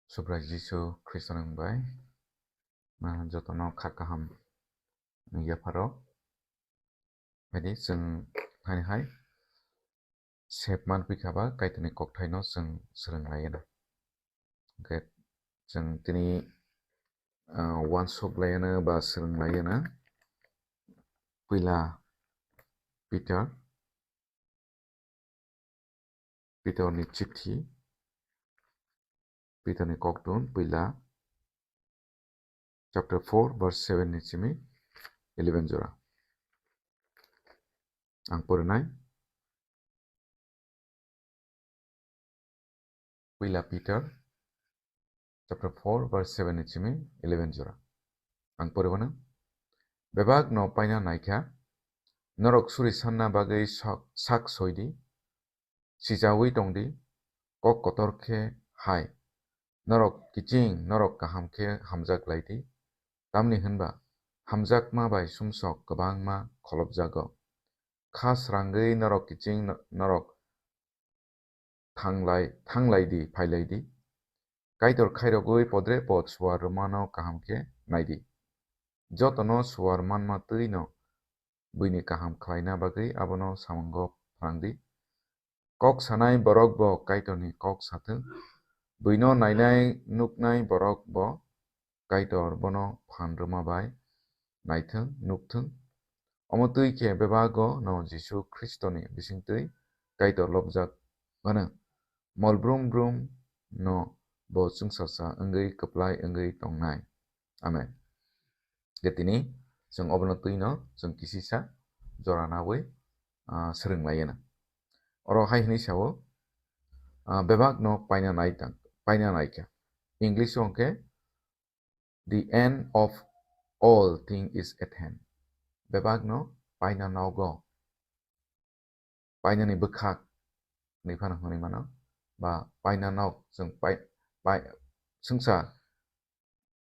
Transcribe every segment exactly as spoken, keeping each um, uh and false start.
Subrai Jisu Khristo ni bai, ah, jotono kha kaham yapharo. Haidi chwng haini hai sep man pikha ba Kaitorni kokthaino chwng swrwng laiyana. Hwnkhe chwng tini, ah, uansuk laiyana ba swrwng laiyana. Puila Peter, Peter ni chithi, Peter ni koktun puila chapter four verse seven ni simi eleven jora. Ang porinai. Puila Peter chapter four verse seven ni simi eleven jora. Ang poribana. Bebak no paina naikha, norok suri sanna bagwi sak, sak soidi, sichawi tongdi, kok kotor khe hai. Norok kiching, norok kaham khe hamjak laidi. Tamni hwnba, hamjakma bai sumsok kwbangma kholopjago. Kha srangwi norok kiching no-, norok thanglai, thanglaidi, phailaidi. Kaitor khairogwi podre pod suar rwmano kaham khe naidi. Jotono suar manma twi no buini kaham khlaina bagwi abono samungo phrangdi. Kok sanai borok bo Kaitorni kok sathwng. Buino nainai nuknai borok bo Kaitor bono phan rwma bai naithwng, nukthwng. Omo twi khe bebago no Jisu Khristoni bisingtwi Kaitor lobjak mano. Mol brum brum no bo chwngsasa wngwi kwplai wngwi tongnai. Amen. Khe tini chwng obono twi no chwng kisisa jora nawi, ah, swrwng laiyana. Oro hai hwnwi sao, ah, bebak no paina nai tang, paina naikha. English o hwnkhe, "The end of all thing is at hand." Bebak no paina nogo. Painani bwkhak hwnwi phano hwnwi mano, ba paina nok chwng pai, pai, swngsa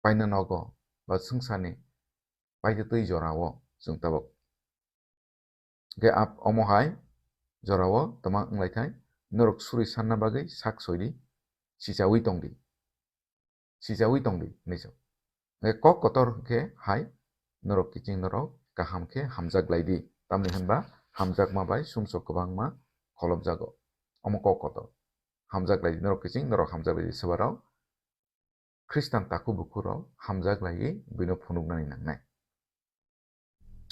paina nogo, ba swngsani paitwtwi jorao chwng tabuk. Hwnkhe ap-, omo hai jorao tama wnglaithai, norok suri sanna bagwi sak soidi, sichawi tongdi. Sichawi tongdi, hwnwi sa. Hwnkhe kok kotor hwnkhe hai, norok kiching norok kaham khe hamjak laidi. Tamni hwnba hamjakma bai sumsok kwbangma kholopjago. Omo kok kotor. Hamjak laidi, norok kiching norok hamjak laidi. Swbarok Khristan takhuk bukhurok hamjak laiwi buino phunuknani nangnai.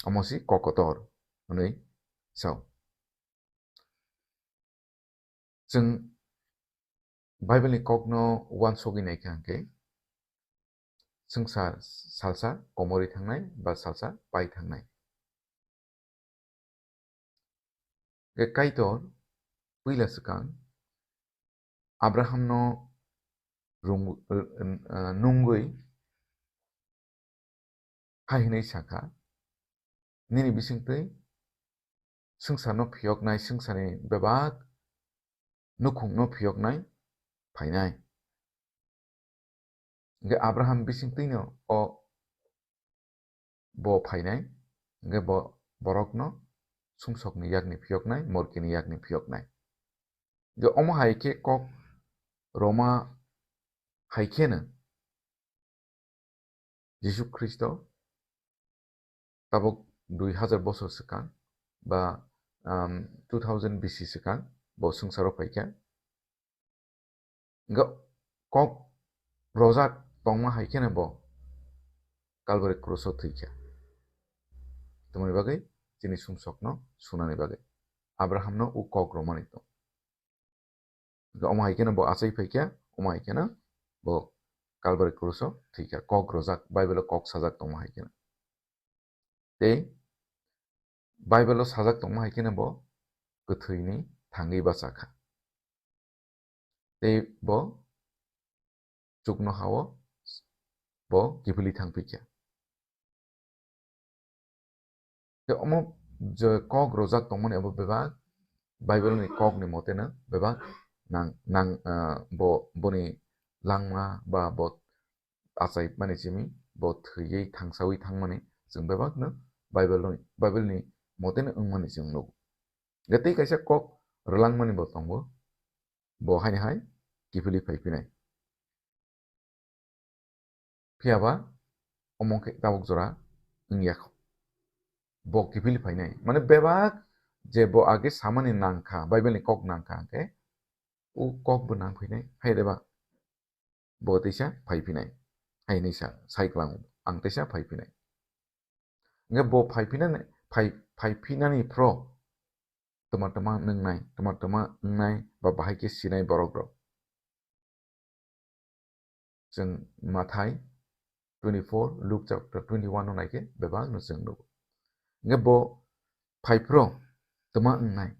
Omo si kok kotor hwnwi sao. Chwng Bible ni kokno uansugwi naikha hwnkhe, swngsa salsa komorwi thangnai ba salsa pai thangnai. Hwnkhe Kaitor puila swkang Abrahamno rung-, eh, eh, nungwi hai hwnwi sakha, "Nini bisingtwi swngcharno phiyoknai, swngcharni bebak nukhungno phiyoknai phainai." Hwnkhe Abraham bisingtwino o bo phainai, hwnkhe bo borokno sumsokni yakni phiyoknai, morkini yakni phiyoknai. Hwnkhe omo hai khe kok rwma hai kheno Jisu Khristo tabuk dui hajar bosor swkang ba, um, two thousand B C swkang bo swngcharo phaikha. Hwnkhe kok rojak tongma hai kheno bo Kalbari kruso thwikha. Tamoni bagwi chini sumsokno sunani bagwi Abrahamno o kok romani tong. Hwnkhe omo hai kheno bo achai phaikha, omo hai kheno bo Kalbari kruso thwikha, kok rojak, Bible-o kok sajak tongma hai kheno. Tei Bible-o sajak tongma hai kheno bo kwthwini thangwi bachakha. Tei bo chuknoha-o bo kiphilwi thangpikha. Tei omo je kok rojak tongmani abo bebak Bible ni kok ni mote no bebak nang, nang, ah, bo, boni langma ba bo achai mani simi bo thwiwi thangsawi thangmani chwng bebak no Bible ni, Bible ni mote no wngmani chwng nugo. Hwnkhe tei kaisa kok rwlangmani bo tongo, bo haini hai kiphilwi phaiphinai. Phiya ba omo khe tabuk jora wngya kho. Bo kiphil phainai. Mane bebak je bo age samani nangkha, Bible ni kok nangkha hwnkhe o kok bo nang phainai. Hai de ba? Bo teisa phai phinai. Hai ni sa, sai klang ang teisa phai phinai. Hwnkhe bo phai phinani, phai, phai phinani phro tama tama nwngnai, tama tama wngnai ba bahai khe sinai borok rok. Chwng Mathai twenty-four, Luke chapter twenty-one no naikhe bebak no chwng nugo. Hwnkhe bo phai phro tama wngnai.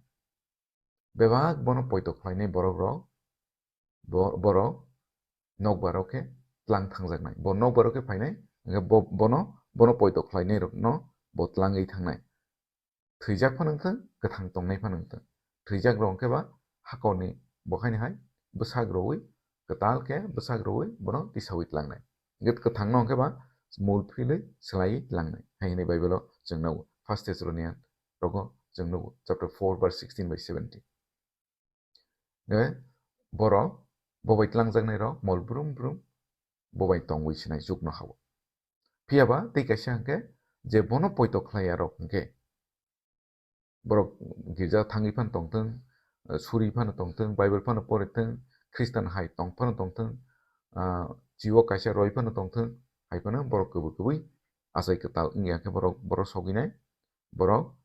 Bebak bono poito khlainai borok rok, bo-, borok nokbar rok khe tlang thangjaknai. Bo nokbar rok khe phainai, hwnkhe bo-, bono, bono poito khlainai rokno bo tlangwi thangnai. Thwijak phano wngthung, kwthang tongnai phano wngthung. Thwijak rok hwnkhe ba hakorni bo khaini hai bwsak rwi, kwtal khe bwsak rwi bono tisaui tlangnai. Hwnkhe kwthangno hwnkhe ba mul philwi swlaiwi tlangnai. Hai hwnwi Bible o chwng nugo. First Thessalonians rogo chwng nugo, chapter four, verse sixteen by seventeen. Hwnkhe borok bo bai tlangjaknai rok mol brum brum bo bai tongwi sinai jukno hao. Phiya ba tei kaisa hwnkhe je bono poito khlai ya rok hwnkhe borok girja thangwi phano tongthung, suri phano tongthung, Bible phano porithung, Khristan hai tong phano tongthung, ah, chiwo kaisa roi phano tongthung, hai phano borok kubui kubui achai kwtal wngya khe borok, borok sogwinai, borok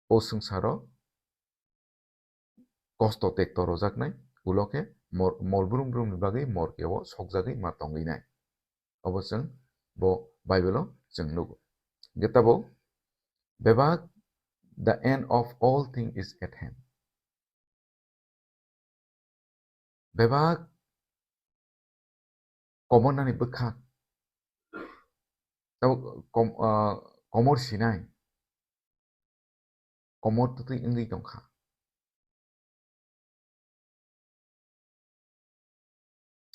o swngcharo kosto tekto rojaknai, ulo khe mor-, mol brum brumni bagwi morkeo sokjagwi ma tongwinai. Obo chwng bo Bible-o chwng nugo. Hwnkhe tabuk bebak, "The end of all thing is at hand." Bebak komornani bwkha. Tabuk kom-, ah, komor sinai. Komor twtwi wngwi tongkha.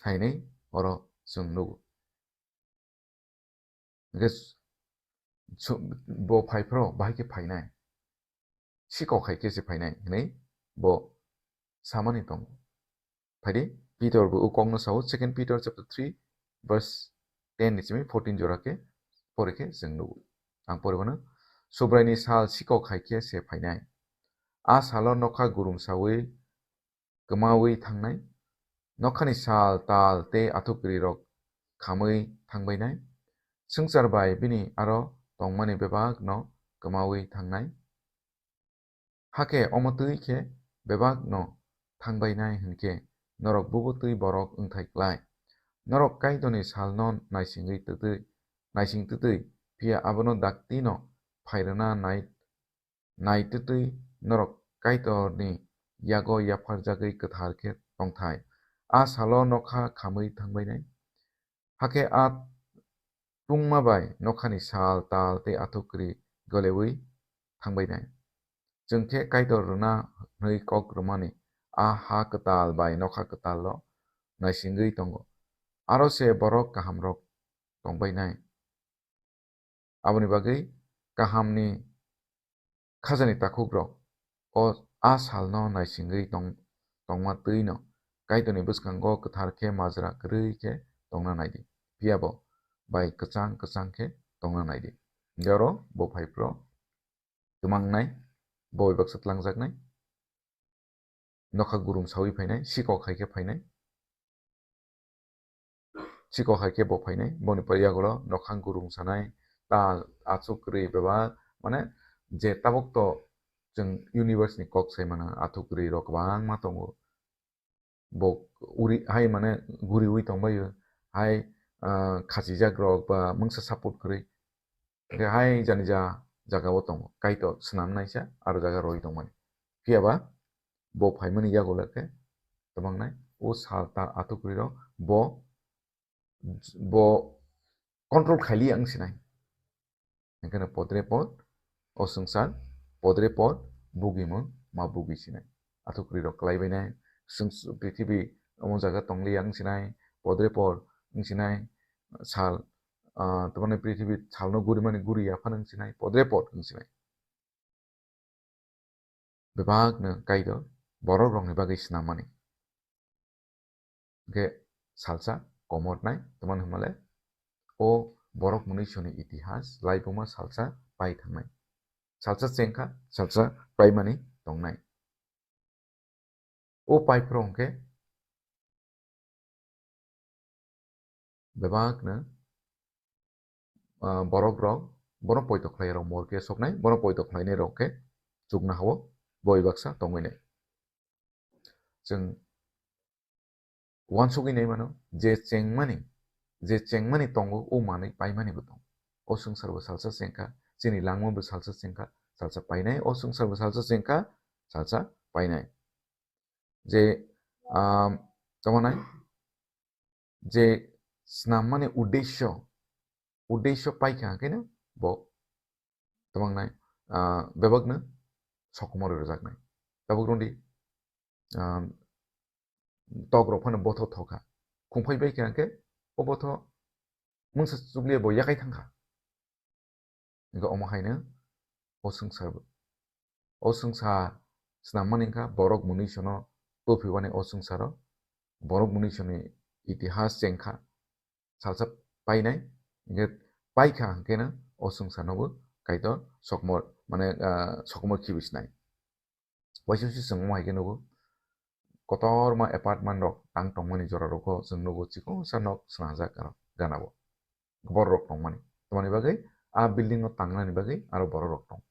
Hainwi oro chwng nugo. Hwnkhe s-, s-, bo phai phro bahai khe phainai. Sikok hai khe se phainai hwnwi bo samani tongo. Phaidi, Peter bo o kokno sao, Second Peter chapter three, verse ten ni simi fourteen jora khe pore khe chwng nugo. Ang pore mano, Subraini sal sikok hai khe se phainai. A salo nokha gurumsaui kwmaui thangnai, nokhani sal, tal tei athukri rok khamwi thangbainai, swngchar bai bini aro tongmani bebak no kwmaui thangnai. Hakhe omo twi khe bebak no thangbainai hwnkhe norok bubo twi borok wngthai klai. Norok Kaitorni salno naisingwi twtwi, naising twtwi, phiya abono dakti no phairwna nai, nai twtwi norok Kaitorni yago yapharjagwi kwthar khe tongthai. A salo nokha khamwi thangbainai. Hakhe a tungma bai nokhani sal, tal tei athukri goleui thangbainai. Chwng khe Kaitor rwna hwnwi kok rwmani a ha kwtal bai nokha kwtal-o naisingwi tongo. Aro se borok kahamrok tongbainai. Aboni bagwi kahamni khajani takhukrok o a salno naisingwi tong-, tongma twi'-no Kaitorni bwskango kwthar khe majra kwrwi khe tongna nai di, phiya bo bai kwchang kwchang khe tongna nai di. Hwnkhe oro bo phai phro twmangnai, bo bai baksa tlangjaknai. Nokha gurumsaui phainai, sikok hai khe phainai. Sikok hai khe bo phainai, boni pore yagulo nokhang gurumsanai, tal, achuk kwrwi bebak, mane je tabuk to chwng universe ni kok sai mano, athuk kwrwi rok kwbangma tongo. Bo uri hai mane guriui tongbaio, hai, ah, khachijak rok ba mungsa support kwrwi. Hwnkhe hai jani ja jaga o tongo, Kaitor swnam naisa aro jaga roi tongmani. Phiya ba bo phaimani yagulo khe tongmangnai, o sal tal athuk kwrwi rok bo, bo control khailiya wng sinai. Hwnkhe no podre pod o swngchar, podre pod bugimung ma bugi sinai. Athuk kwrwi rok kwlai bainai, swng-, prithibi omo jaga tongliya wng sinai, podre pod wng sinai, sal, ah, tamani prithibi salno gurimani guriya phano wng sinai, podre pod wng sinai. Bebakno Kaitor borok rokni bagwi swnam mani. Hwnkhe salsa komor nai, tamani hwnmale o borok mwnwisoni itihas laibuma salsa pai thangnai. Salsa chengkha, salsa paimani tongnai. O paiphuru hwnkhe bebakno, ah, borok rok, bono poito khlai rok mor khe soknai, bono poito khlainai rok khe chukna hao boi baksa tongwi nai. Chwng uansugwi nai mano, je chengmani, je chengmani tongo, o manwi paimani bo tongo. O swngchar bo salsa chengkha, chini langma bo salsa chengkha, salsa painai, o swngchar bo salsa chengkha, salsa painai. Je, um, tamo nai, je snammani uddesyo, uddesyo paikha hwnkhe no bo tamo nai, ah, bebakno sokomorwi rwjaknai. Tabuk rwndi, ah, tok rok phano botho thokha. Khumphai bai kha hwnkhe o botho mungsa chukliya bo yakai thangkha. Hwnkhe omo haino o swngchar, o swngchar snammani wngkha borok mwnwisono tophiwani o swngcharo. Borok mwnwisoni itihas chengkha, salsa painai, hwnkhe paikha hwnkhe no o swngcharno bo Kaitor sokmor, mane, ah, sokmor khibi sinai. Waisa se chwng omo hai khe nugo, kotorma apartment rok tang tongmani jora rogo chwng nugo, chikonsa nok swnajak aro gana bo, borok rok tongmani. Tamoni bagwi a building no tangnani bagwi aro borok rok tong.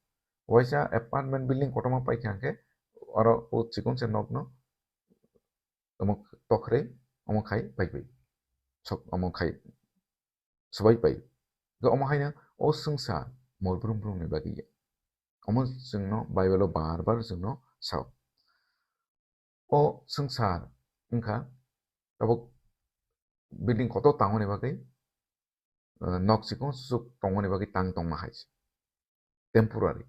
Waisa apartment building kotorma paikha hwnkhe aro o chikonsa nokno omo tokhrwi omo khai paibai. Sok omo khai swbai pai. Ga omo haino o swngsa mol brum brum ni bagwi ya. Omo chwngno Bible o bar bar chwngno sao. O swngsa wngkha tabuk building kotor tangmani bagwi, eh, nok chikon susuk tongmani bagwi tang tongma hai se. Temporary.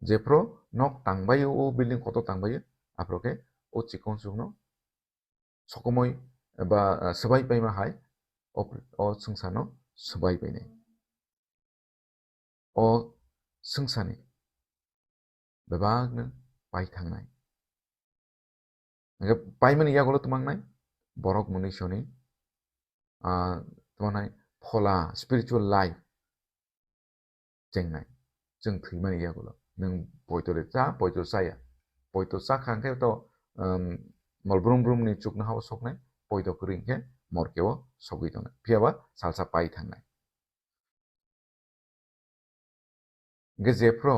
Jephru nok tangbaio, o building kotor tangbaio, aphuru khe o chikon sukno sokomoi ba, ah, swbai paima hai o, o swngcharno swbai painai. O swngcharni bebakno pai thangnai. Hingke paimani yagulo tmangnai borok mwnwi soni, ah, tmangnai phola spiritual life chengnai. Chwng thwimani yagulo nwng poito le cha, poito chaya. Poito chakha hwnkhe to, um, mol brum brumni chuknohao soknai, poito kwrwi hwnkhe morkeo sogwi tongnai. Phiyaba salsa pai thangnai. Hingke jephru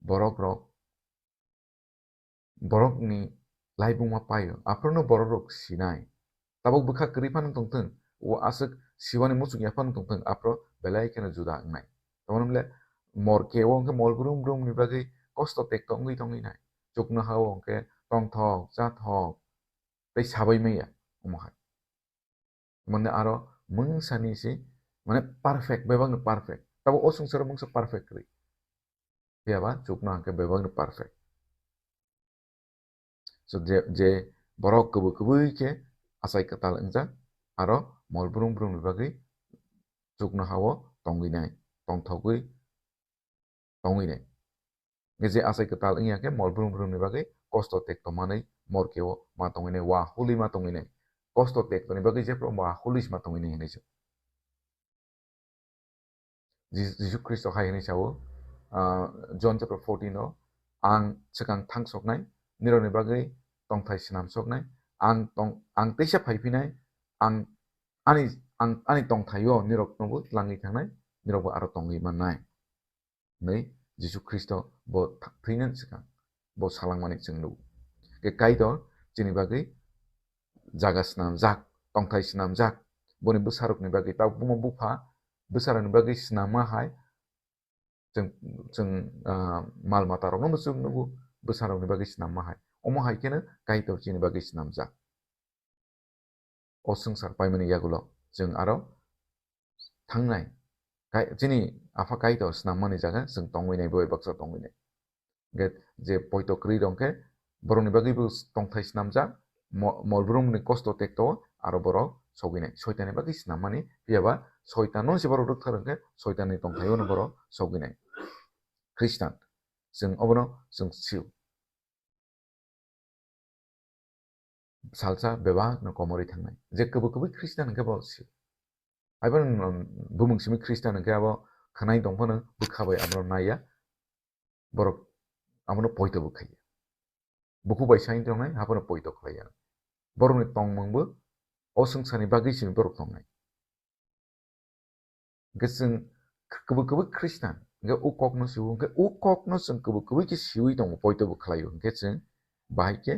borok rok, borokni laibuma paio, aphruno borok rok sinai. Tabuk bwkha kwrwi phano tongthwng, o aswk siwani muchung ya phano tongthwng, aphru belai kheno juda wngnai. Tamoni hwnle morkeo hwnkhe mol brum brumni bagwi kosto tekto wngwi tongwi nai. Chuknohao hwnkhe tongthok, chathok, tei sabai maya omo hai. Mane aro mungsani se, mane perfect, bebakno perfect. Tabo o swngcharo mungsa perfect kwrwi. Phiyaba chukno hwnkhe bebakno perfect. So je, je borok kwbwi kwbwi khe achai kwtal wngjak, aro mol brum brumni bagwi chuknohao tongwi nai, tongthogwi tongwi nai. Hingke je achai kwtal wngya khe mol brum brumni bagwi kosto tekto manwi morkeo ma tongwi nai, wa huli ma tongwi nai. Kosto tektoni bagwi jephru wa huli se ma tongwi nai hinwi se. Ji-, Jisu Khristo hai hinwi sao, ah, John chapter fourteen o, "Ang swkang thang soknai, nirokni bagwi tongthai swnam soknai, ang tong-, ang teisa phai phinai, ang ani, ang ani tongthaio nirokno bo twlangwi thangnai, nirok bo aro tongwi mannai." Hinwi Jisu Khristo bo tha-, thwinani swkang bo salangmani chwng nugo. Khe Kaitor chini bagwi jaga swnamjak, tongthai swnamjak, boni bwsarokni bagwi, tabuk buma bupha bwsarokni bagwi swnamma hai chwng, chwng, ah, mal matarokno bo chwng nugo, bwsarokni bagwi swnamma hai. Omo hai kheno Kaitor chini bagwi swnamjak. O swngchar paimani yagulo chwng aro thangnai. Kai-, chini Apha Kaitor swnammani jaga chwng tongwi nai, bai baksa tongwi nai. Hingke je poito kwrwi rok khe borokni bagwi bo tongthai swnamjak, mo-, mol brumni kosto tekto aro borok sogwi nai. Soitanni bagwi swnammani, phiyaba soitanno se borok rwkthar hwnkhe soitanni tongthaio no borok sogwi nai. Khristan, chwng obono chwng sio. Salsa bebakno komorwi thangnai. Je kwbwi kwbwi Khristan hwnkhe bo sio. Haiphano bumung simi Khristan hwnkhe abo khwnai tongphano bwkha bai abono naiya, borok abono poito bo khaiya. Buku bai sai tongnai, haphano poito khlaiya. Borokni tongmungbo o swngcharni bagwi simi borok tongnai. Hwnkhe chwng kwbwi kwbwi Khristan, hwnkhe o kokno siwo, hwnkhe o kokno chwng kwbwi kwbwi khe siwi tongo, poito bo khlaio, hwnkhe chwng bahai khe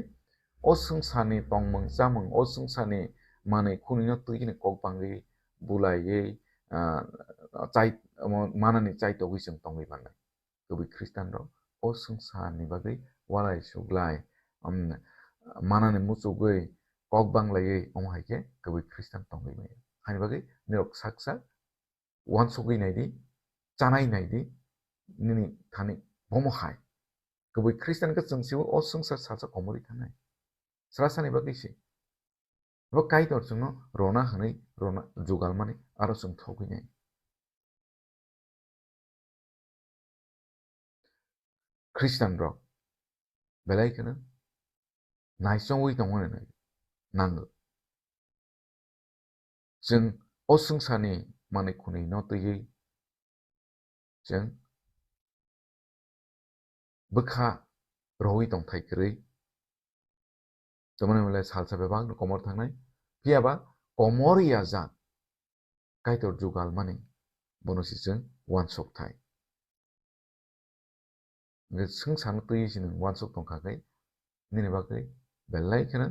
o swngcharni tongmung chamung, o swngcharni manwi khunino twi hwnwi kok bangwi bulaiwi, ah, chai-, omo manani chaitogwi chwng tongwi mannai. Kwbwi Khristanrok o swngcharni bagwi walai suglai, um, manani muchugwi kok banglaiwi omo hai khe kwbwi Khristan tongwi maya. Haini bagwi norok sak sak uansugwi naidi, chanai naidi, nini thani bomo hai. Kwbwi Khristan khe chwng siwo o swngchar salsa komorwi thangnai. Srasani bagwi se. Bo Kaitor chwngno rona hwnwi rona jugalmani aro chwng thogwi nai. Khristanrok belai kheno naichongwi tongmani nango. Chwng o swngcharni manwi khunui no twiwi chwng bwkha rohoi tongthai kwrwi. Tamoni hwnle salsa bebakno komor thangnai. Phiya ba komor ya jat Kaitor jugalmani bono se chwng uansuk thai. Hwnkhe swngcharno twiwi se nwng uansuk tongkha khe nini bagwi belai kheno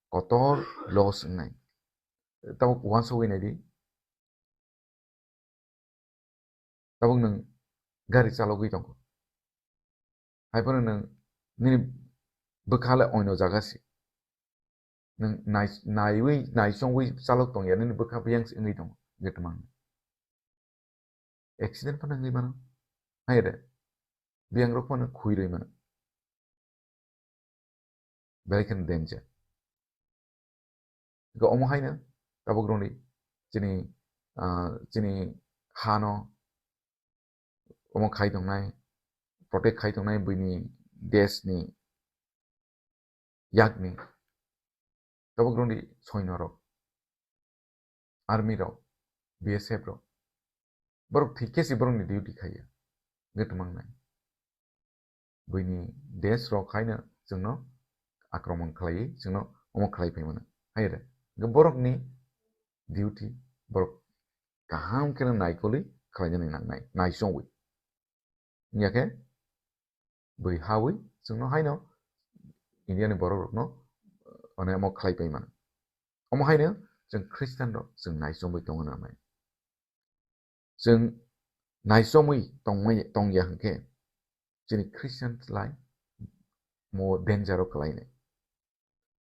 kotor loss wngnai. Tabuk uansugwi naidi. Tabuk nwng gari chalogwi tongkha. Haiphano nwng nini bwkha le oino jaga se. Nwng nai-, naiwi, naichongwi chalok tongya, nini bwkha biyang se wngwi tongo, hwnkhe twmang. Accident phano wngwi mano. Hai de. Biyang rok phano khwi rwi mano. Belai kheno danger. Hwnkhe omo haino tabuk rwngni chini, ah, chini hano omo khai tongnai, protect khai tongnai buini desh ni yakni tabuk rwngni soino rok, army rok, B S F rok, borok thik khe se borokni duty khaiya, hwnkhe twmang nai. Buini desh rok haino chwngno akromon khlaiwi chwngno omo khlai phai mano. Hai de, hwnkhe borokni duty borok kaham kheno naikolwi khlainani nangnai, naichongwi. Wngya khe bui hawi chwngno haino India ni borok rokno, uh, one omo khlai pai mano. Omo haino chwng Khristian rok chwng naichomwi tongo nangnai. Chwng naichomwi tongmai, tongya hwnkhe chini Khristian lai mo danger o kwlainai.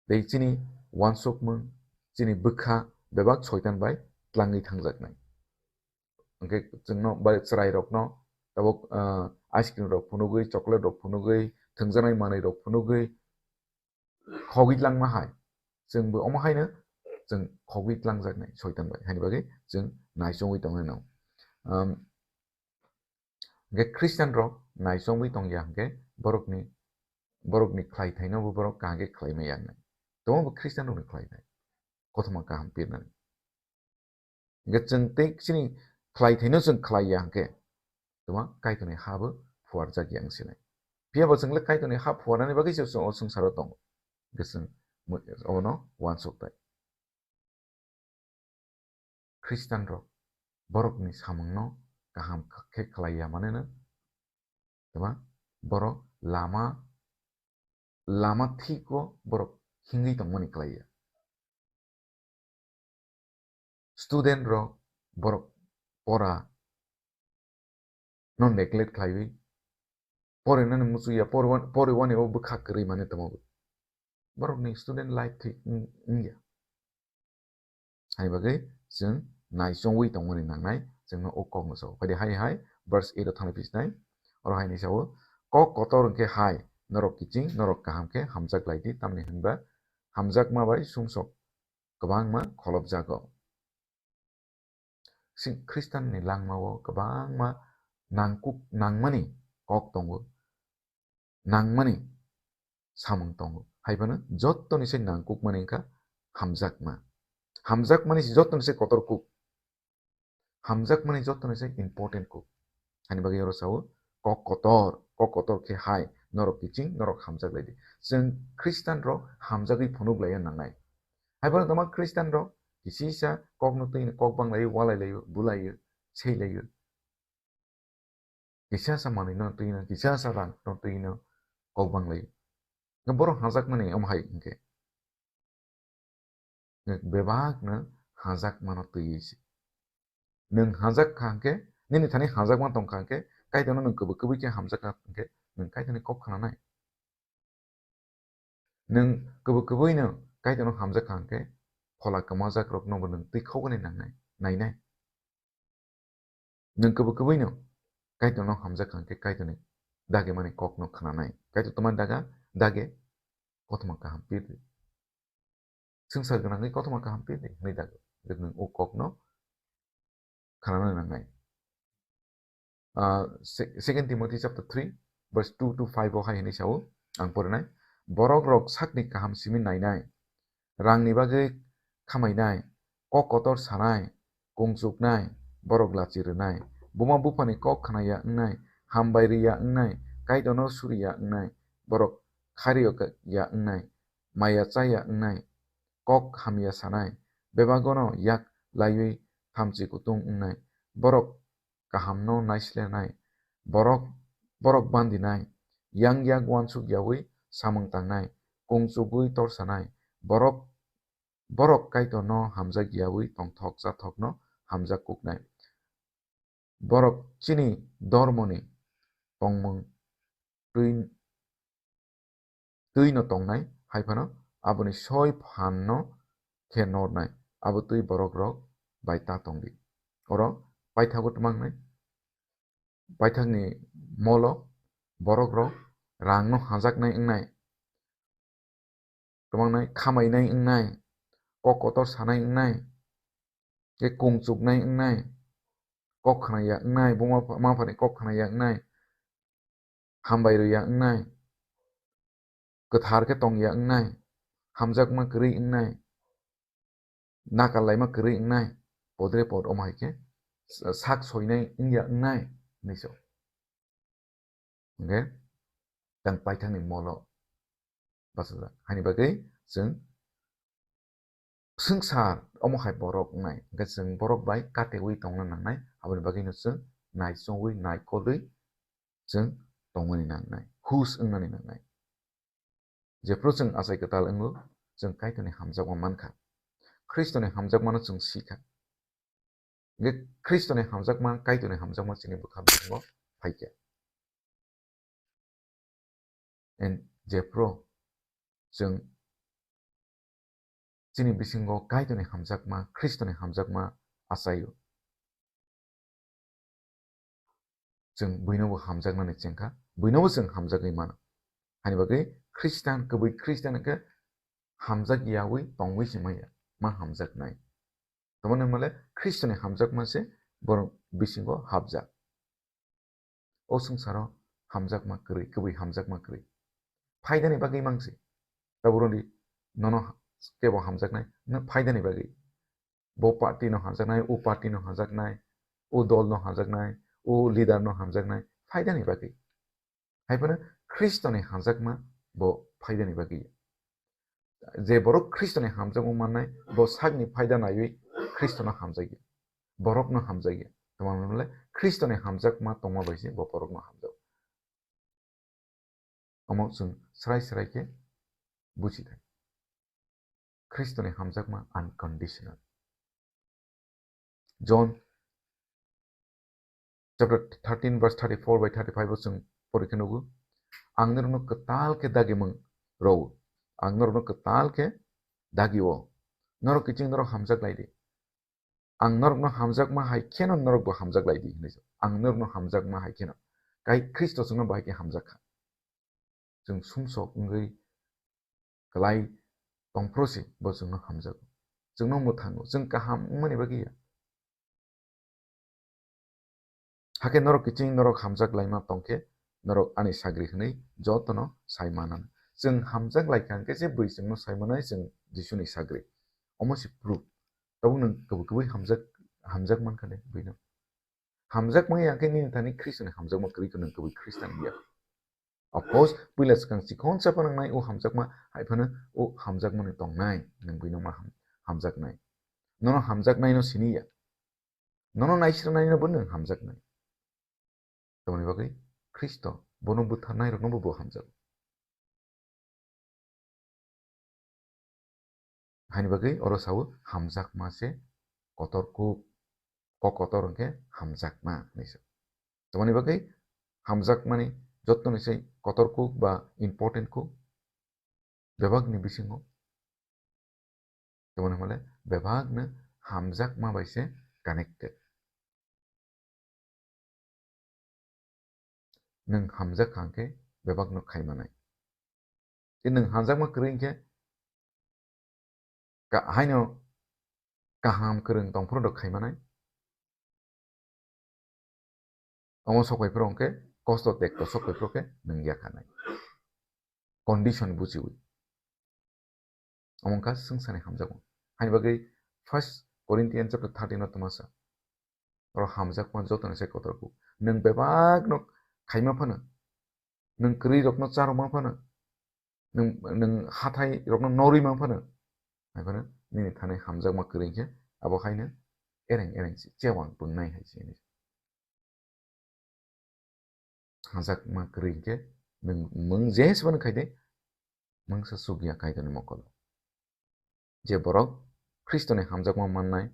Tei chini uansukmung, chini bwkha bebak soitan bai tlangwi thangjaknai. Hwnkhe chwngno bai chwrairokno tabuk, ah, ice cream rok phunugwi, chocolate rok phunugwi, thwngjaknai manwi rok phunugwi khogwi tlangma hai. Chwngbo omo haino chwng khogwi tlangjaknai soitan bai. Haini bagwi chwng naichomwi tongwi nang. Um, Hwnkhe Khristian rok naichomwi tongya hwnkhe borokni, borokni khlaithaino bo borok kaham khe khlai maya wngnai. Tongma bo Khristian rokni khlaithai. Kothoma kaham pirnani. Hwnkhe chwng tei chini khlaithaino chwng khlaiya hwnkhe tongma Kaitorni ha bo phuarjakya wngsinai. Phiya bo chwng le Kaitorni ha phuarnani bagwi se chwng o swngcharo tongo. Hwnkhe chwng mo-, obono uansuk tai. Khristian rok borokni samungno kaham khe khlaiya maneno, tongma borok lama, lama thik o borok hingwi tongmani khlaiya. Student rok borok pora no neglect khlaiwi, porinani muchungya, pori wan-, pori wani o bwkha kwrwi mani tongma borokni student life thik wng-, wngya. Hai bagwi chwng naichomwi tongmani nangnai, chwngno o kokno sao. Phai de hai hai verse eight o thangwi phisnai, oro hai ni sao, "Kok kotor hwnkhe hai, norok kiching, norok kaham khe hamjak lai di, tamni hwnba hamjakma bai sumsok kwbangma kholopjago." Sing Khristianni langmao kwbangma nangkuk, nangmani kok tongo, nangmani samung tongo. Hai phano jottoni se nangkukmani wngkha hamjakma. Hamjakmani se jottoni se kotor kuk. Hamjakmani jotono se important kuk. Hani bagwi oro sao, kok kotor, kok kotor khe hai, norok kiching, norok hamjak lai di. Chwng Khristian rok hamjagwi phunuk laiya nangnai. Hai phano tongma Khristian rok kisisa kokno twi kok bang laio, walai laio, bulaio, sei laio. Kisasa manwi no twi no, kisasa rang no twi no kok bang laio. Borok hamjakmani omo hai hinkhe. Bebak no hamjakmano twi se. Nwng hamjak kha hinkhe, nini thani hamjakma tong kha hinkhe, Kaitorno nwng kubui kubui khe hamjak kha hinkhe, nwng Kaitorni kok khnanai. Nwng kubui kubui no Kaitorno hamjak kha hinkhe, phola kwmajak rokno bo nwng twi khogani nangnai, nainai. Nwng kubui kubui no Kaitorno hamjak kha hinkhe, Kaitorni dagimani kokno khnanai. Kaitor tongmani daga, dage, kothoma kaham pirdi. Swngchar gwnangwi kothoma kaham pirdi hwnwi dago. Nwng o kokno khanana nangnai. Ah, se-, Second Timothy chapter three, verse two to five o hai hwnwi sao, ang porinai. Borok rok sakni kaham simi nainai, rangni bagwi khamainai, kok kotor sanai, kung chuknai, borok lachi rwnai, buma buphani kok khnaya wngnai, hambai rwya wngnai, Kaitorno suriya wngnai, borok khario ya wngnai, maya chaya wngnai, kok hamya sanai, bebagono yak laiwi thamchi kutung wngnai, borok kahamno naislenai, borok, borok bandinai, yang yak uansuk yaui samung tangnai, kung chugui torsanai, borok, borok Kaitorno hamjak yaui tongthok chathokno hamjak kuknai. Borok chini dormoni tongmung twi, twi no tongnai, hai phano aboni soi phan no khe nornai, abo twi borok rok bai ta tongdi. Oro paithago twmangnai, paithakni molo borok rok rang no hamjaknai wngnai, twmangnai, khamainai wngnai, kok kotor sanai wngnai, tei kung chuknai wngnai, kok khnaya wngnai, buma pha-, ma phani kok khnaya wngnai, hambai rwya wngnai, kwthar khe tongya wngnai, hamjakma kwrwi wngnai, nakal laima kwrwi wngnai, podre pod omo hai khe sa-, sak soinai wngya wngnai hwnwi se. Hwnkhe tang paithakni molo bachajak. Haini bagwi chwng swngchar omo hai borok wngnai, hwnkhe chwng borok bai katewi tongna nangnai, aboni bagwino chwng naichomwi naikolwi chwng tongmani nangnai, hus wngnani nangnai. Jephru chwng achai kwtal wngo, chwng Kaitorni hamjakma mankha. Khristoni hamjakmano chwng sikha. Hwnkhe Khristoni hamjakma, Kaitorni hamjakma chini bwkha bisingo phaikha. And jephru chwng chini bisingo Kaitorni hamjakma, Khristoni hamjakma achaio. Chwng buinobo hamjaknani chengkha, buinobo chwng hamjagwi mano. Hani bagwi Khristan, kwbwi Khristan hwnkhe hamjak yaui tongwi se maya, ma hamjaknai. Tamoni hwnmale Khristoni hamjakma se borok bisingo hapjak. O swngcharo hamjakma kwrwi, kwbwi hamjakma kwrwi. Phaidani bagwi mangsi. Tabukni nono kebo hamjaknai, no phaidani bagwi. Bo party no hamjaknai, o party no hamjaknai, o dol no hamjaknai, o leader no hamjaknai, phaidani bagwi. Hai phano Khristoni hamjakma bo phaidani bagwi. Je borok Khristoni hamjakma mannai, bo sakni phaida naiwi Khristono hamjakya. Borokno hamjakya. Tamoni hwnmale Khristoni hamjakma tongma bai se bo borokno hamjago. Omo chwng srai srai khe buji thai. Khristoni hamjakma unconditional. John chapter thirteen verse thirty-four by thirty-five o chwng pori khe nugo, "Ang norokno kwtal khe dagimung rwo, ang norokno kwtal khe dagi-o, norok kiching norok hamjak lai di. Ang norokno hamjakma hai kheno norokbo hamjak lai di," hinwi se. Ang norokno hamjakma hai kheno. Kai Khristo chwngno bahai khe hamjak kha. Chwng sumsok wngwi kwlai tongphuru se bo chwngno hamjago. Chwngno mwthango. Chwng kaham wngmani bagwi ya. Hakhe norok kiching norok hamjak laima tongkhe norok ani sagri hwnwi jotono sai manan. Chwng hamjak lai kha hwnkhe je bui chwngno sai manai chwng Jisuni sagri. Omo se proof. Tabuk nwng kwbwi kwbwi hamjak hamjak mankha de buino. Hamjak manya khe nini thani Khristoni hamjakma kwrwi khe nwng kwbwi Khristan ya. Of course, puila swkang chikonsa phano wngnai o hamjakma, hai phano o hamjakmani tongnai, nwng buino ma ham-, hamjaknai. Nono hamjaknaino siniya. Nono naisrwngnaino bo nwng hamjaknai. Tamoni bagwi Khristo bono butharnairokno bo, bo hamjago. Haini bagwi oro sao hamjakma se kotor kuk, kok kotor hwnkhe hamjakma hinwi sa. Tamoni bagwi hamjakmani jottoni se kotor kuk ba important kuk bebakni bisingo. Tamoni hwnle bebakno hamjakma bai se connected. Nwng hamjak kha hwnkhe bebakno khai manai. Tei nwng hamjakma kwrwi hwnkhe ka-, haino kaham kwrwng tongphuru rok khai manai. Omo sok pai phuru hwnkhe kosto tekto sok pai phuru khe nwng ya kha nai. Condition buchiwi. Omo wngkha swngcharni hamjakma. Haini bagwi First Corinthians chapter thirteen o twma sa. Oro hamjakma jotoni sai kotor kuk. Nwng bebakno khaima phano, nwng kwrwi rokno charwma phano, nwng, nwng hathai rokno norwima phano, hai phano nini thani hamjakma kwrwi khe abo haino ereng ereng se chewang tongnai hai se. Hamjakma kwrwi hwnkhe nwng mung jesbano khai de, mungsa sukya Kaitorni mokolo. Je borok Khristoni hamjakma mannai,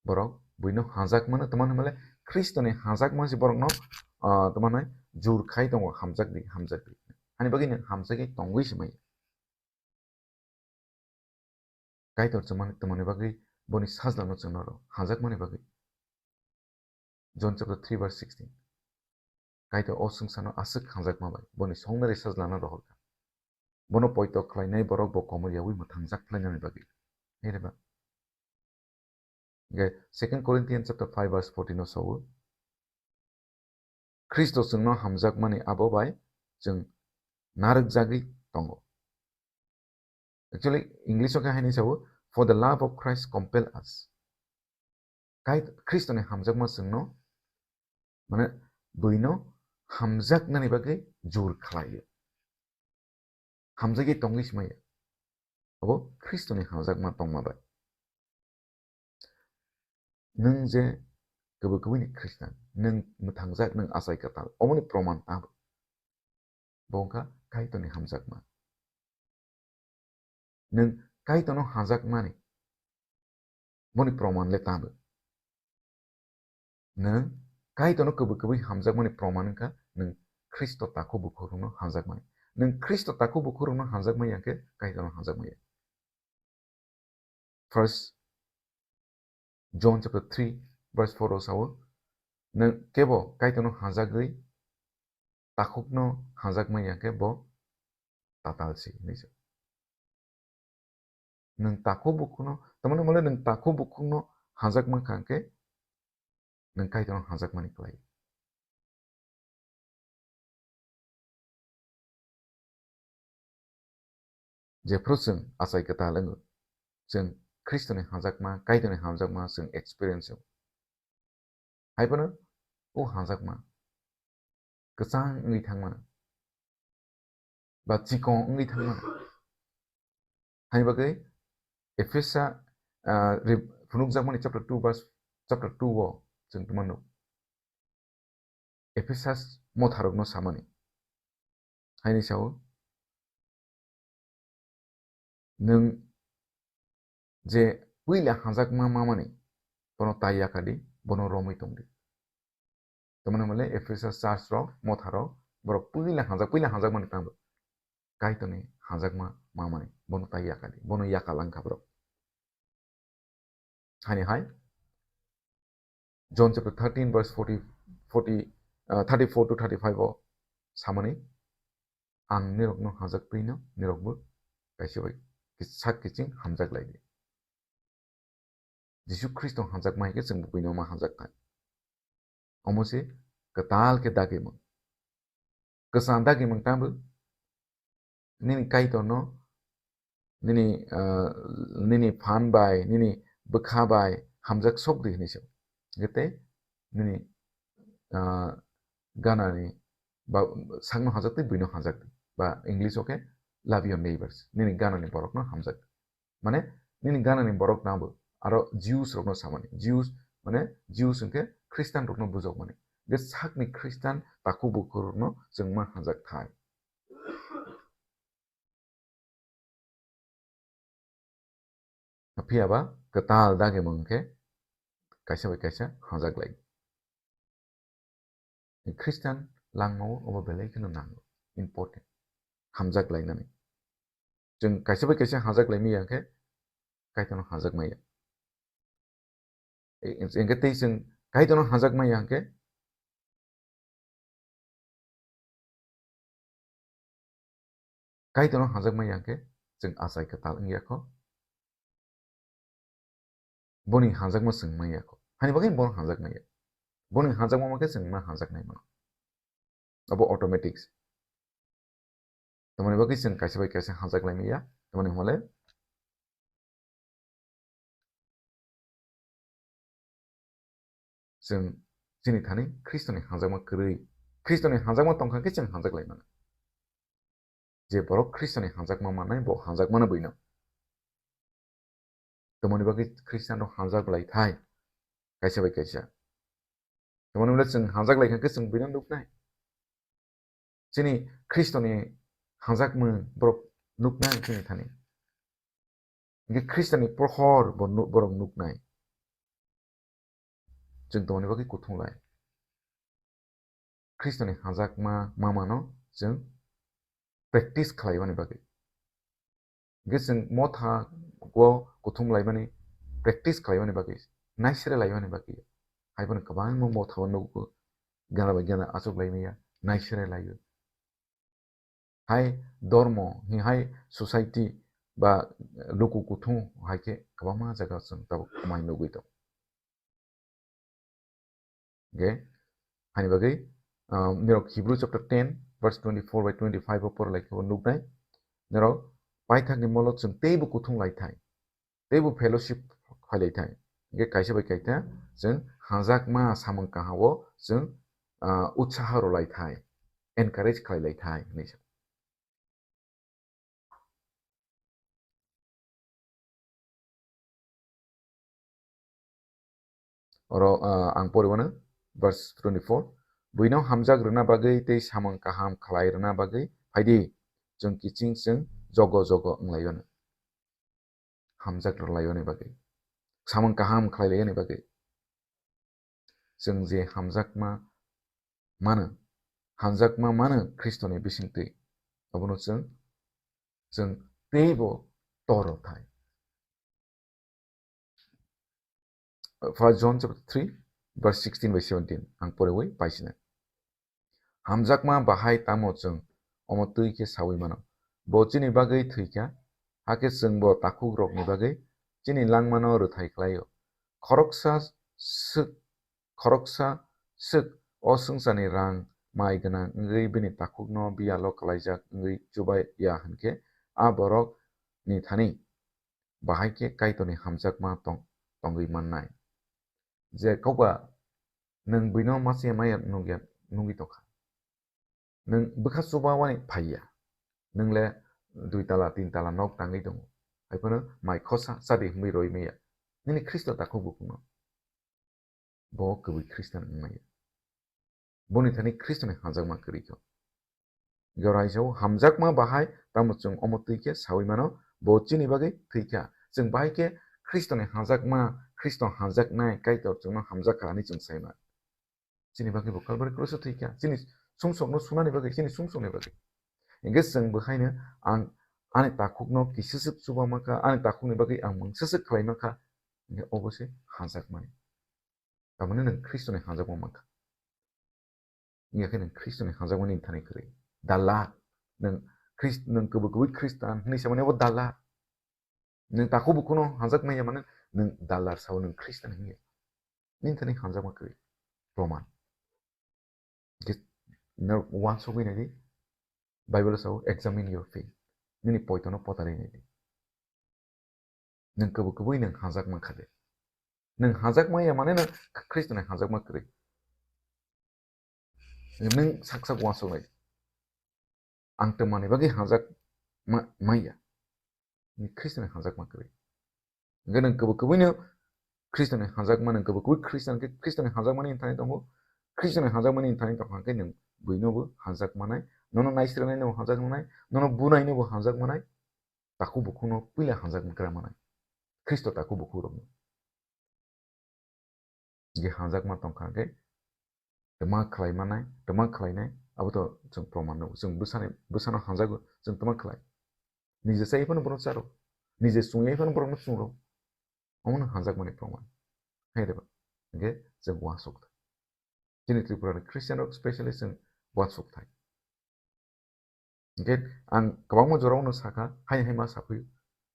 borok buino hamjakmano, tamani hwnle Khristoni hamjakma se borokno, ah, tamani jur khai tongo, hamjak di, hamjak di. Hani bagwi nwng hamjagwi tongwi se maya. Kaitor chwngmani, tongmani bagwi boni sajlano chwngno rw, hamjakmani bagwi. John chapter three verse sixteen. Kaitor o swngcharno aswk hamjakma bai boni songnari sajlano rohorkha. Bono poito khlainai borok bo komor yaui mwthangjak khlainani bagwi. Nai reba. Hingke Second Corinthians chapter five verse fourteen o sao, Khristo chwngno hamjakmani abo bai chwng narwkjagwi tongo. Actually, English o khe haini sao, "For the love of Christ compel us." Kai-, Khristoni hamjakma chwngno, mane, buino hamjaknani bagwi jur khlaio. Hamjagwi tongwi se maya. Abo Khristoni hamjakma tongma bai. Nwng je kwbwi kwbwini Khristan, nwng mwthangjak, nwng achai kwtal, omoni proman tamo. Bo wngkha Kaitorni hamjakma. Nwng Kaitorno hamjakmani, boni proman le tamo. Nwng Kaitorno kwbwi kwbwi hamjakmani proman wngkha nwng Khristo takhuk bukhuk rokno hamjakmani. Nwng Khristo takhuk bukhuk rokno hamjakmani ya khe Kaitorno hamjakmani ya. First John chapter three verse four o sao, nwng kebo Kaitorno hamjakgwi takhukno hamjakmani ya khe bo tatal se hinwi sa. Nwng takhuk bukhukno, tamani hwnle nwng takhuk bukhukno hamjakma kha hwnkhe nwng Kaitorno hamjakmani klai. Jephru chwng achai kwtal wngo, chwng Khristoni hamjakma, Kaitorni hamjakma chwng experience wngo. Hai phano o hamjakma kwchang wngwi thangmano ba chikon wngwi thangmano. Hai bagwi Ephesa, ah, re-, phunukjakmani chapter two verse, chapter two o chwng tongmano. Ephesus motharokno samani. Haini sao, nwng je puila hamjakma mamani, bono tai yakadi, bono romwi tongdi. Tamani hwnle Ephesus church rok, motharok, borok puila hamjak, puila hamjakmani tangbo. Kaitorni hamjakma mamani, bono tai yakadi, bono yaka langkha borok. Hani hai, John chapter thirteen verse forty, forty, uh, thirty-four to thirty-five o samani, "Ang nirokno hamjak twino, nirokbo kaisa bai sak kiching hamjak laidi." Jisu Khristo hamjakma hai khe chwng bo buino ma hamjak thai. Omo se kwtal khe dagimung. Kwchang dagimung tamo nini Kaitorno nini, ah, nini phan bai, nini bwkha bai hamjak sok di hinwi se. Hwnkhe tei nini, ah, ganani ba sakno hamjak tei buino hamjak di. Ba English o khe love your neighbors. Nini ganani borokno hamjak di. Mane nini ganani borok nabo aro Jews rokno samani. Jews mane Jews hwnkhe Christian rokno bujokmani. Hwnkhe sakni Christian takhuk bukhuk rokno chwng ma hamjak thai. Phiya ba kwtal dagi mung khe kaisa bai kaisa hamjak lai. Christian langmao obo belai kheno nango, important. Hamjak lainani. Chwng kaisa bai kaisa hamjak lai maya khe Kaitorno hamjak maya. E, hwnkhe tei chwng Kaitorno hamjak maya hwnkhe Kaitorno hamjakma ya khe chwng achai kwtal wngya kho. Boni hamjakma chwng manya kho. Hani bagwi bono hamjakma ya. Boni hamjakma ma khe chwng ma hamjaknai mano. Abo automatics. Tamoni bagwi chwng kaisa bai kaisa hamjaklaimaya. Tamoni hwnle chwng chini thani Khristoni hamjakma kwrwi, Khristoni hamjakma tongkha khe chwng hamjaklai mano. Je borok Khristoni hamjakma mannai, bo hamjakmano buino. Tamoni bagwi Khristianrok hamjak lai thai, kaisa bai kaisa. Tamoni bagwi chwng hamjak lai kha khe chwng buino nuknai. Chini Khristoni hamjakmung borok nuknai chini thani. Hingke Khristoni pohor bo nu-, borok nuknai. Chwng tongmani bagwi kuthung lai. Khristoni hamjakma mamano chwng practice khlaimani bagwi. Hingke chwng motha o kuthum laimani practice khlaimani bagwi, naisere laimani bagwi. Haiphano kwbangma motha o nugo, gana bai gana achuk laimaya, naisere laio. Hai dormo, hi hai society ba luku kuthung hai khe kwbangma jaga chwng tabuk mai nugwi tongo. Hingke, hani bagwi, um, nirok Hebrew chapter ten, verse twenty-four bai twenty-five o porlai khe o nuknai. Nirok paithakni molo chwng teibo kuthung lai thai, teibo fellowship khailai thai. Hingke kaisa bai kaisa chwng hamjakma samung kaham o chwng, ah, utsaha rw lai thai, encourage khlai lai thai hinwi sa. Oro, ah, ang pori mano, verse twenty-four. Buino hamjak rwna bagwi tei samung kaham khlai rwna bagwi phaidi, chwng kiching chwng jogo jogo wng lai mano. Hamjak rw lai mani bagwi, samung kaham khlai lai mani bagwi. Chwng je hamjakma mano, hamjakma mano Khristoni bisingtwi, abono chwng, chwng teibo toro thai. First John chapter three, verse sixteen by seventeen, ang porewi paisinai. Hamjakma bahai tamo chwng omo twi khe saui mano? Bo chini bagwi thwi kha, hakhe chwng bo takhukrokni bagwi chini langmano rwthai khlaio. Khoroksa swk, khoroksa swk o swngcharni rang mai gwnang wngwi bini takhukno biyalo kwlaijak wngwi chubai ya hwn khe, a borokni thani bahai khe Kaitorni hamjakma tong-, tongwi mannai. Je kokba nwng buino masiya maya nukya, nugwi tongkha. Nwng bwkha chuba wani phaiya. Nwng le dui tala, tin tala nok tangwi tongo. Haiphano mai khosa chadi hwnwi roi maya. Nini Khristo takhuk bukhukno. Bo kwbwi Khristian wngmaya. Boni thani Khristoni hamjakma kwrwi kho. Joraisao hamjakma bahai tamo chwng omo twi khe saui mano, bo chini bagwi thwi kha. Chwng bahai khe Khristoni hamjakma, Khristo hamjaknai Kaitor chwngno hamjak kha hwnwi chwng sai mano. Chini bagwi bo Kalbari krus o thwi kha. Chini sumsokno sunani bagwi, chini sumsokni bagwi. Hingke chwng bo haino ang ani takhukno kisiswk chuba mankha, ani takhukni bagwi ang mungsiswk khlai mankha, hingke obo se hamjakmani. Tamoni nwng Khristoni hamjakma mankha. Wngya khe nwng Khristoni hamjakmani thani kwrwi. Dala, nwng Khrist-, nwng kwbwi kwbwi Khristan hwnwi samani abo dala. Nwng takhuk bukhukno hamjakmaya mane nwng dalar sao nwng Khristan hwnya. Nini thani hamjakma kwrwi. Proman. Hwnkhe norok uansugwi naidi, Bible o sao, "Examine your faith." Nini poitono potarwi naidi. Nwng kwbwi kwbwi nwng hamjak mankha de? Nwng hanjakma ya mane nwng Khristoni hanjakma kwrwi. Nwng sak sak uansuknai. Ang twmani bagwi hanjak ma-, maya. Nwng Khristoni hanjakma kwrwi. Hwnkhe nwng kubui kubui no Khristoni hanjakma, nwng kubui kubui Khristan khe Khristoni hanjakmani thani tongo. Khristoni hanjakmani thani tongkha khe nwng buino bo hanjak manai, nono naisirnai no hanjak manai, nono bunai no bo hanjak manai, takhuk bukhuk no puila hanjak manai. Khristo takhuk bukhuk rokno. Je hanjakma tongkha khe, twma khlai manai, twma khlainai, abo to chwng proman no, chwng bwsani, bwsano hanjago, chwng twma khlai. Nije chai phano borok charo, nije chwng yai phano borok no chwng rw. Omo no hanjakmani proman. Hai de ba? Hwnkhe chwng uansuk thai. Chini Tripura ni Christian rok specially chwng uansuk thai. Hwnkhe ang kwbangma jorao no sakha, hai hai ma saphiyo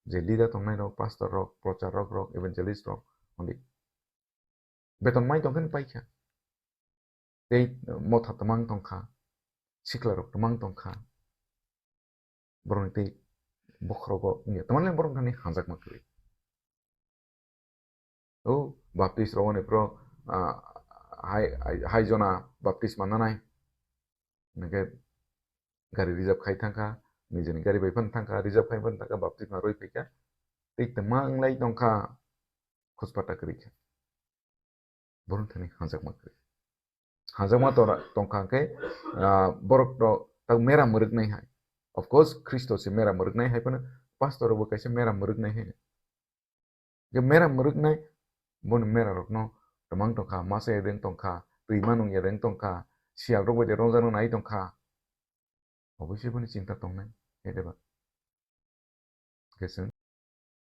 je leader tongnai rok, pastor rok, prochar rok, rok, evangelist rok, only beton mai tongkhe paikha. Tei motha twmang tongkha, sikla rok twmang tongkha, borokni tei bokhorogo wngya, tamani borok thani hanjakma kwrwi. O baptist rogoni pro, ah, hai, hai, hai jona baptist mananai. Hwnkhe gari reserve khai thangkha, nijeni gari bai phano thangkha, reserve khai phano thangkha, baptisma rwi phaikha. Tei twma wnglai tongkha, khuspata kwrwi kha. Borok thani hanjakma kwrwi. Hanjakma tora-, tongkha hwnkhe, ah, borok to tak mera mwrwknai hai. Of course, Khristo se mera mwrwknai hai phano pastor rokbo kaisa mera mwrwknai hai. Je mera mwrwknai, boni mera rokno twmang tongkha, masa yadeng tongkha, twi manung yadeng tongkha, siyal rok bai de rongjak nai tongkha. Obviously boni chinta tongnai, hai de ba? Hwnkhe chwng